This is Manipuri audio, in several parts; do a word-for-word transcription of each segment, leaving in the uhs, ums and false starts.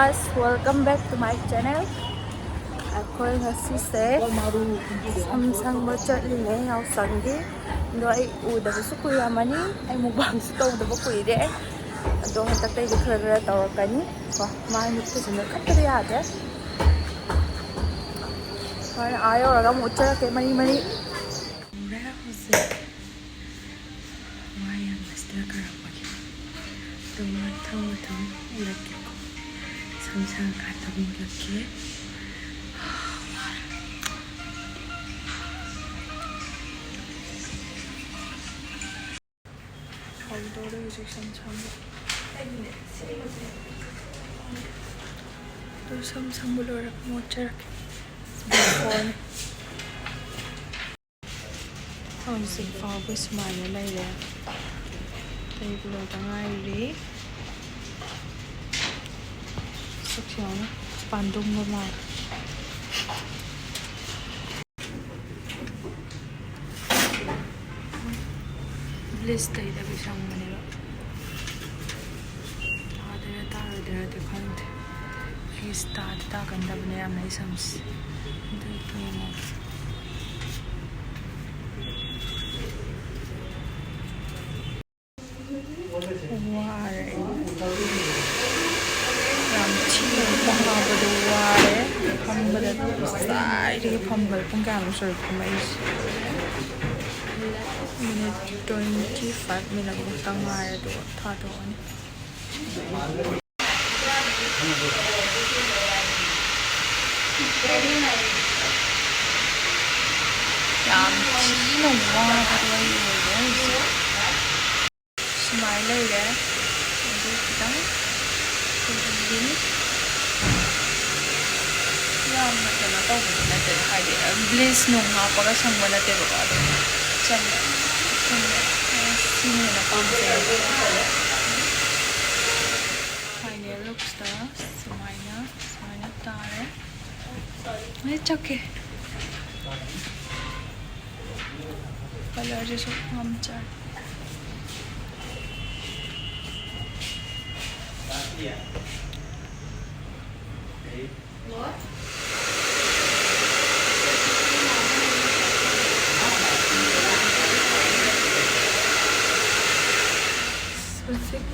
Guys, welcome back to my channel. ꯑꯩꯈꯣꯏ ꯉꯁꯤꯁꯦ ꯁꯝ ꯁꯪꯕ ꯆꯠꯂꯤꯅꯦ ꯌꯥꯎꯁꯪꯒꯤ꯫ ꯑꯗꯣ ꯑꯩ ꯎꯗꯕꯁꯨ ꯀꯨꯏꯔꯝꯃꯅꯤ, ꯑꯩ ꯃꯨꯛꯕꯥꯡꯁꯨ ꯇꯧꯗꯕ ꯀꯨꯏꯔꯦ꯫ ꯑꯗꯣ ꯍꯟꯗꯛꯇꯩꯗꯤ ꯈꯔ ꯈꯔ ꯇꯧꯔꯛꯀꯅꯤ ꯀꯣ꯫ ꯃꯥꯏ ꯃꯤꯠꯀꯁꯦ ꯅꯣꯏꯈꯠꯇꯕ ꯌꯥꯗꯦ꯫ ꯍꯣꯔꯦꯟ ꯑꯥ ꯌꯧꯔꯒ ꯑꯃꯨꯛ ꯎꯠꯆꯔꯛꯀꯦ ꯃꯔꯤ ꯃꯔꯤ꯫ ꯎꯔꯦ ꯍꯧꯖꯤꯛ꯫ ꯋꯥ ꯌꯥꯝꯕꯁꯤꯗ ꯀꯥꯔꯛꯄꯒꯤ꯫ ꯑꯗꯨꯝ ꯃꯊꯪ ꯃꯊꯪ ꯎꯠꯂꯛꯀꯦꯀꯣ꯫ ꯁꯝ ꯁꯥꯡꯉꯀꯥꯟꯗ ꯑꯃꯨꯛ ꯎꯠꯂꯛꯀꯦ꯫ ꯍꯧꯗꯣꯔꯦ ꯍꯧꯖꯤꯛ ꯁꯝ ꯁꯪꯕ꯫ ꯑꯗꯨ ꯁꯝ ꯁꯪꯕ ꯂꯣꯏꯔꯒ ꯃꯣꯠꯆꯔꯛꯀꯦ꯫ Before ꯅꯤ꯫ ꯍꯧꯖꯤꯛ ꯐꯥꯎꯕ ꯁꯨꯃꯥꯏꯅ ꯂꯩꯔꯦ꯫ ꯇꯩꯕ ꯂꯣꯏꯗ ꯉꯥꯏꯔꯤ꯫ ꯁꯛꯁꯦ ꯌꯦꯡꯉꯨꯅꯦ, ꯄꯥꯟꯗꯨꯝꯒ ꯃꯥꯜꯂꯦ꯫ ꯕ꯭ꯂꯤꯁ ꯇꯩꯗꯕꯤ ꯁꯪꯕꯅꯦꯕ꯫ ꯇꯥꯗꯣꯏꯔꯥ ꯇꯥꯔꯣꯏꯗꯣꯏꯔꯥꯗꯤ ꯈꯪꯗꯦ꯫ ꯑꯩꯁ ꯇꯥꯗꯤ ꯇꯥꯒꯟꯗꯕꯅꯦ ꯌꯥꯝꯅ ꯑꯩ ꯁꯝꯁꯦ꯫ ꯑꯗꯨ ꯌꯦꯡꯉꯣ꯫ ꯋꯥꯔꯦ ꯑꯩ꯫ ꯌꯥꯝ ꯊꯤꯅ ꯄꯣꯊꯥꯕꯗꯣ ꯋꯥꯔꯦ꯫ ꯐꯝꯕꯗ ꯉꯁꯥꯏꯗꯒꯤ ꯐꯝꯕꯗ ꯄꯨꯡ ꯀꯌꯥꯃꯨꯛ ꯁꯨꯔꯦ ꯐꯝꯃꯛꯏꯁꯦ? Minute twenty five minute ꯃꯨꯛꯇ ꯉꯥꯏꯔꯦ ꯑꯗꯨꯒ ꯊꯥꯗꯣꯛꯑꯅꯤ꯫ ꯌꯥꯝ ꯊꯤꯅ ꯋꯥꯕꯗꯣ ꯑꯩ ꯑꯣꯏꯔꯦ ꯍꯧꯖꯤꯛ꯫ ꯁꯨꯃꯥꯏꯅ ꯂꯩꯔꯦ꯫ ꯑꯗꯨ ꯈꯤꯇꯪ ꯀꯨꯏꯍꯟꯈꯤꯅꯤ꯫ ꯌꯥꯝꯅ ꯀꯩꯅꯣ ꯇꯧꯕꯗꯤ ꯅꯠꯇꯦꯗ, ꯍꯥꯏꯗꯤ ꯕ꯭ꯂꯤꯁ ꯅꯨꯡ ꯍꯥꯞꯄꯒ ꯁꯪꯕ ꯅꯠꯇꯦꯕꯀꯣ꯫ ꯑꯗꯨꯝ ꯆꯝꯅ ꯁꯪꯕ꯫ ꯁꯤꯅ ꯍꯦꯟꯅ ꯄꯥꯝꯖꯩꯌꯦꯕ꯫ Final ꯂꯨꯛꯁꯇ ꯁꯨꯃꯥꯏꯅ, ꯁꯨꯃꯥꯏꯅ ꯇꯥꯔꯦ꯫ ꯂꯣꯏ ꯆꯠꯈꯤ꯫ ꯀꯂꯔꯁꯤꯁꯨ ꯄꯥꯝꯖꯔꯦ꯫ ꯍꯧꯖꯤꯛ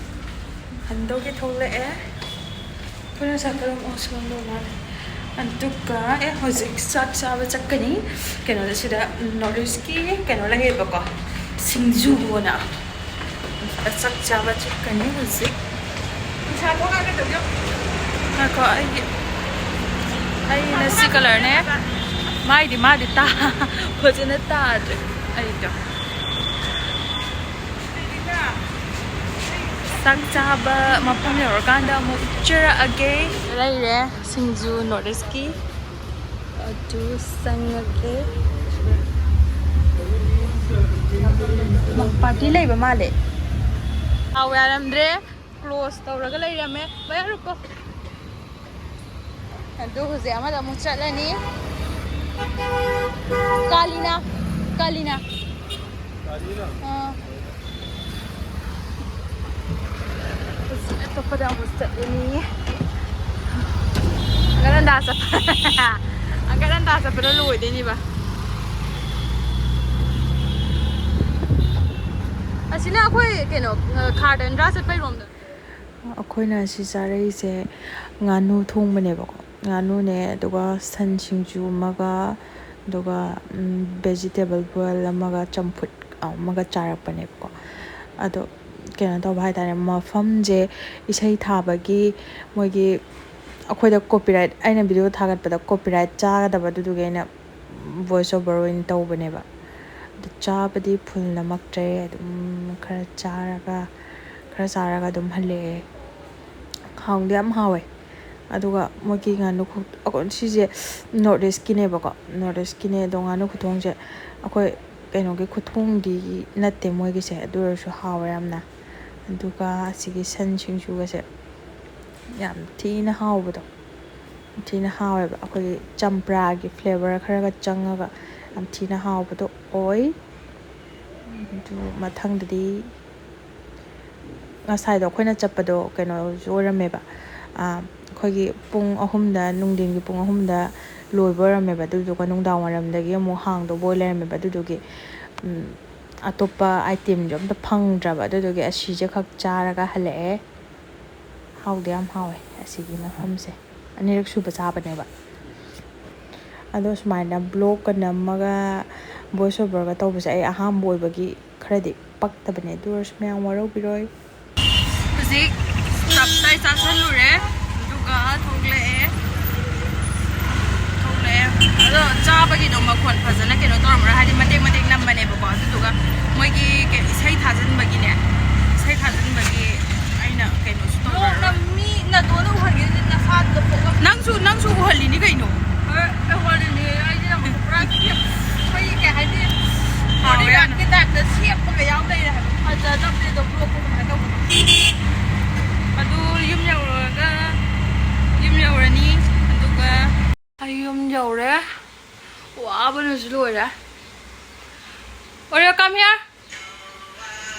ꯍꯟꯗꯧꯒꯤ ꯊꯣꯛꯂꯛꯑꯦ꯫ ꯑꯩꯈꯣꯏꯅ ꯉꯁꯥꯏ ꯀꯔꯝ ꯑꯣ ꯁꯣꯝꯗ ꯃꯥꯜꯂꯦ꯫ ꯑꯗꯨꯒ ꯑꯦ ꯍꯧꯖꯤꯛ ꯆꯥꯛ ꯆꯥꯕ ꯆꯠꯀꯅꯤ꯫ ꯀꯩꯅꯣꯗ ꯁꯤꯗ ꯅꯣꯔꯠ ꯏꯁꯀꯤ ꯀꯩꯅꯣ ꯂꯩꯌꯦꯕꯀꯣ, ꯁꯤꯡꯖꯨꯅ꯫ ꯆꯥꯛ ꯆꯥꯕ ꯆꯠꯀꯅꯤ ꯍꯧꯖꯤꯛ꯫ ꯉꯥꯏꯈꯣ, ꯑꯩꯒꯤ ꯑꯩꯅ ꯁꯤ ꯀꯂꯔꯅꯦ꯫ ꯃꯥꯏꯗꯤ ꯃꯥꯗꯤ ꯇꯥ ꯐꯖꯅ ꯇꯥꯗ꯭ꯔꯦ ꯑꯩꯗꯣ꯫ ꯆꯥꯛ ꯆꯥꯕ ꯃꯐꯝ ꯌꯧꯔꯀꯥꯟꯗ ꯑꯃꯨꯛ ꯎꯠꯆꯔꯛꯑꯒꯦ꯫ ꯂꯩꯔꯦ ꯁꯤꯡꯖꯨ ꯅꯣꯔꯠ ꯏꯁꯀꯤ꯫ ꯑꯗꯨ ꯆꯪꯉꯒꯦ꯫ ꯄꯥꯔꯇꯤ ꯂꯩꯕ ꯃꯥꯜꯂꯦ꯫ ꯊꯥꯎ ꯌꯥꯔꯝꯗ꯭ꯔꯦ꯫ ꯀ꯭ꯂꯣꯁ ꯇꯧꯔꯒ ꯂꯩꯔꯝꯃꯦ꯫ ꯃꯌꯥ ꯔꯨꯀꯣ꯫ ꯑꯗꯨ ꯍꯧꯖꯤꯛ ꯑꯃꯗ ꯑꯃꯨꯛ ꯆꯠꯂꯅꯤ꯫ ꯀꯥꯂꯤꯅ꯫ ꯀꯥꯂꯤꯅ꯫ ꯑꯥ꯫ ꯍꯧꯖꯤꯛ ꯑꯇꯣꯞꯄꯗ ꯑꯃꯨꯛ ꯆꯠꯂꯅꯤ꯫ ꯑꯪꯀꯜ ꯑꯟꯗꯥ ꯆꯠꯄ-, ꯑꯪꯀꯜ ꯑꯟꯗꯥ ꯆꯠꯄꯗ ꯂꯣꯏꯗꯣꯏꯅꯦꯕ꯫ ꯑꯁꯤꯅ ꯑꯩꯈꯣꯏ ꯀꯩꯅꯣ, ꯈꯥꯔꯗꯟꯗ꯭ꯔꯥ ꯆꯠꯄꯩꯔꯣꯝꯗ꯫ ꯑꯩꯈꯣꯏꯅ ꯁꯤ ꯆꯥꯔꯛꯏꯁꯦ ꯉꯥꯅꯨ ꯊꯣꯡꯕꯅꯦꯕꯀꯣ꯫ ꯉꯥꯅꯨꯅꯦ, ꯑꯗꯨꯒ ꯁꯟ ꯁꯤꯡꯖꯨ ꯑꯃꯒ, ꯑꯗꯨꯒ, ꯎꯝ, vegetable boil ꯑꯃꯒ, ꯆꯝꯐꯨꯠ ꯑꯃꯒ ꯆꯥꯔꯛꯄꯅꯦꯕꯀꯣ꯫ ꯑꯗꯣ ꯀꯩꯅꯣ ꯇꯧꯕ ꯍꯥꯏꯇꯥꯔꯦ, ꯃꯐꯝꯁꯦ ꯏꯁꯩ ꯊꯥꯕꯒꯤ ꯃꯣꯏꯒꯤ, ꯑꯩꯈꯣꯏꯗ copyright, ꯑꯩꯅ video ꯊꯥꯒꯠꯄꯗ copyright ꯆꯥꯒꯗꯕ, ꯑꯗꯨꯗꯨꯒꯤ ꯑꯩꯅ voice over ꯑꯣꯏꯅ ꯇꯧꯕꯅꯦꯕ꯫ ꯑꯗꯨ ꯆꯥꯕꯗꯤ full ꯅꯝꯃꯛꯇ꯭ꯔꯦ, ꯑꯗꯨꯝ ꯈꯔ ꯆꯥꯔꯒ, ꯈꯔ ꯆꯥꯔꯒ ꯑꯗꯨꯝ ꯍꯜꯂꯛꯑꯦ꯫ ꯍꯥꯎꯗꯤ ꯌꯥꯝ ꯍꯥꯎꯋꯦ꯫ ꯑꯗꯨꯒ ꯃꯣꯏꯒꯤ ꯉꯥꯅꯨ ꯈꯨ-, ꯑꯩꯈꯣꯏ ꯁꯤꯁꯦ North East ꯀꯤꯅꯦꯕꯀꯣ, North East ꯀꯤꯅꯦ꯫ ꯑꯗꯣ ꯉꯥꯅꯨ ꯈꯨꯊꯣꯡꯁꯦ ꯑꯩꯈꯣꯏ ꯀꯩꯅꯣꯒꯤ ꯈꯨꯊꯣꯡꯗꯤ ꯅꯠꯇꯦ ꯃꯣꯏꯒꯤꯁꯦ, ꯑꯗꯨ ꯑꯣꯏꯔꯁꯨ ꯍꯥꯎꯋꯦ ꯌꯥꯝꯅ꯫ ꯑꯗꯨꯒ ꯑꯁꯤꯒꯤ ꯁꯟ ꯁꯤꯡꯖꯨꯒꯁꯦ ꯌꯥꯝ ꯊꯤꯅ ꯍꯥꯎꯕꯗꯣ, ꯌꯥꯝ ꯊꯤꯅ ꯍꯥꯎꯋꯦꯕ꯫ ꯑꯩꯈꯣꯏꯒꯤ ꯆꯝꯄ꯭ꯔꯥꯒꯤ flavour ꯈꯔꯒ ꯆꯪꯉꯒ ꯌꯥꯝ ꯊꯤꯅ ꯍꯥꯎꯕꯗꯣ ꯑꯣꯏ꯫ ꯑꯗꯨ ꯃꯊꯪꯗꯗꯤ ꯉꯁꯥꯏꯗꯣ ꯑꯩꯈꯣꯏꯅ ꯆꯠꯄꯗꯣ ꯀꯩꯅꯣꯁꯨ ꯑꯣꯏꯔꯝꯃꯦꯕ, ꯑꯩꯈꯣꯏꯒꯤ ꯄꯨꯡ ꯑꯍꯨꯝꯗ, ꯅꯨꯡꯊꯤꯟꯒꯤ ꯄꯨꯡ ꯑꯍꯨꯝꯗ ꯂꯣꯏꯕ ꯑꯣꯏꯔꯝꯃꯦꯕ꯫ ꯑꯗꯨꯗꯨꯒ ꯅꯨꯡꯗꯥꯡ ꯋꯥꯏꯔꯝꯗꯒꯤ ꯑꯃꯨꯛ ꯍꯥꯡꯗꯧꯕ ꯑꯣꯏ ꯂꯩꯔꯝꯃꯦꯕ꯫ ꯑꯗꯨꯗꯨꯒꯤ ꯑꯇꯣꯞꯄ items-ꯁꯨ ꯑꯝꯇ ꯐꯪꯗ꯭ꯔꯕ꯫ ꯑꯗꯨꯗꯨꯒꯤ ꯑꯁꯤꯁꯦ ꯈꯛ ꯆꯥꯔꯒ ꯍꯜꯂꯛꯑꯦ꯫ ꯍꯥꯎꯗꯤ ꯌꯥꯝ ꯍꯥꯎꯋꯦ ꯑꯁꯤꯒꯤ ꯃꯐꯝꯁꯦ꯫ ꯑꯅꯤꯔꯛ ꯁꯨꯕ ꯆꯥꯕꯅꯦꯕ꯫ ꯑꯗꯣ ꯁꯨꯃꯥꯏꯅ vlog-ꯀ ꯅꯝꯃꯒ voice over-ꯒ ꯇꯧꯕꯁꯦ ꯑꯩ ꯑꯍꯥꯟꯕ ꯑꯣꯏꯕꯒꯤ ꯈꯔꯗꯤ ꯄꯛꯇꯕꯅꯦ꯫ ꯑꯗꯨ ꯑꯣꯏꯔꯁꯨ ꯃꯌꯥꯝ ꯋꯥꯔꯧꯕꯤꯔꯣꯏ꯫ ꯍꯧꯖꯤꯛ ꯇꯞꯇꯥꯏ ꯆꯥꯁꯜꯂꯨꯔꯦ, ꯑꯗꯨꯒ ꯊꯣꯛꯂꯛꯑꯦ꯫ ꯊꯣꯛꯂꯛꯑꯦ꯫ ꯑꯗꯣ ꯆꯥꯕꯒꯤꯗꯣ ꯃꯈꯣꯟ ꯐꯖꯅ ꯀꯩꯅꯣ ꯇꯧꯔꯝꯃꯔꯣꯏ, ꯍꯥꯏꯗꯤ ꯃꯇꯦꯛ ꯃꯇꯦꯛ ꯅꯝꯕꯅꯦꯕꯀꯣ꯫ ꯑꯗꯨꯗꯨꯒ ꯃꯣꯏꯒꯤ ꯀꯩ-, ꯏꯁꯩ ꯊꯥꯖꯤꯟꯕꯒꯤꯅꯦ, ꯏꯁꯩ ꯊꯥꯖꯤꯟꯕꯒꯤ ꯑꯩꯅ ꯀꯩꯅꯣꯁꯨ ꯇꯧꯔꯔꯣꯏ꯫ ꯅꯣꯡꯅ ꯃꯤ ꯅꯥꯇꯣꯟꯗ ꯎꯍꯟꯒꯦ, ꯅꯁꯥꯗꯨꯗ ꯄꯣꯛꯂꯛ- ꯅꯪꯁꯨ, ꯅꯪꯁꯨ ꯎꯍꯜꯂꯤꯅꯤ ꯀꯩꯅꯣ꯫ ꯍꯣꯏ, ꯑꯩ ꯎꯍꯜꯂꯤꯅꯦ, ꯑꯩꯗꯤ ꯅꯪ ꯄꯨꯔꯥ ꯁꯦꯝ-, ꯑꯩꯈꯣꯏꯒꯤ ꯀꯩ ꯍꯥꯏꯅꯤ, ꯍꯥꯎꯋꯦ ꯌꯥꯝꯅ꯫ Bodyguard-ꯀꯤ type-ꯇ ꯁꯦꯝꯃꯒ ꯌꯥꯎ ꯂꯩꯔꯦ ꯍꯥꯏꯕ꯫ ꯐꯖꯗꯕꯅꯦ ꯑꯗꯣ, vlog-ꯀ ꯀꯃꯥꯏꯅ ꯇꯧꯕꯅꯣ? ꯑꯗꯨ ꯌꯨꯝ ꯌꯧꯔꯒ, ꯌꯨꯝ ꯌꯧꯔꯅꯤ, ꯑꯗꯨꯒ ꯑꯩ ꯌꯨꯝ ꯌꯧꯔꯦ꯫ ꯋꯥꯕꯅꯁꯨ ꯂꯣꯏꯔꯦ꯫ Oreo, come here.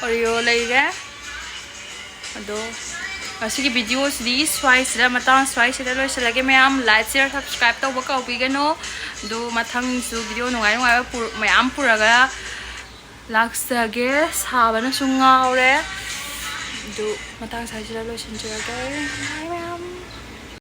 Oreo ꯂꯩꯔꯦ꯫ ꯑꯗꯣ ꯉꯁꯤꯒꯤ video-ꯁꯤꯗꯤ ꯁ꯭ꯋꯥꯏꯁꯤꯗ, ꯃꯇꯥꯡ ꯁ꯭ꯋꯥꯏꯁꯤꯗ ꯂꯣꯏꯁꯤꯜꯂꯒꯦ꯫ ꯃꯌꯥꯝ like, share, subscribe ꯇꯧꯕ ꯀꯥꯎꯕꯤꯒꯅꯨ꯫ ꯑꯗꯨ ꯃꯊꯪꯁꯨ video ꯅꯨꯡꯉꯥꯏ ꯅꯨꯡꯉꯥꯏꯕ ꯄꯨꯔ-, ꯃꯌꯥꯝ ꯄꯨꯔꯒ ꯂꯥꯛꯆꯒꯦ꯫ ꯁꯥꯕꯅꯁꯨ ꯉꯥꯎꯔꯦ꯫ ꯑꯗꯨ ꯃꯇꯥꯡ ꯁ꯭ꯋꯥꯏꯁꯤꯗ ꯂꯣꯏꯁꯤꯟꯖꯔꯒꯦ꯫ Bye bye꯫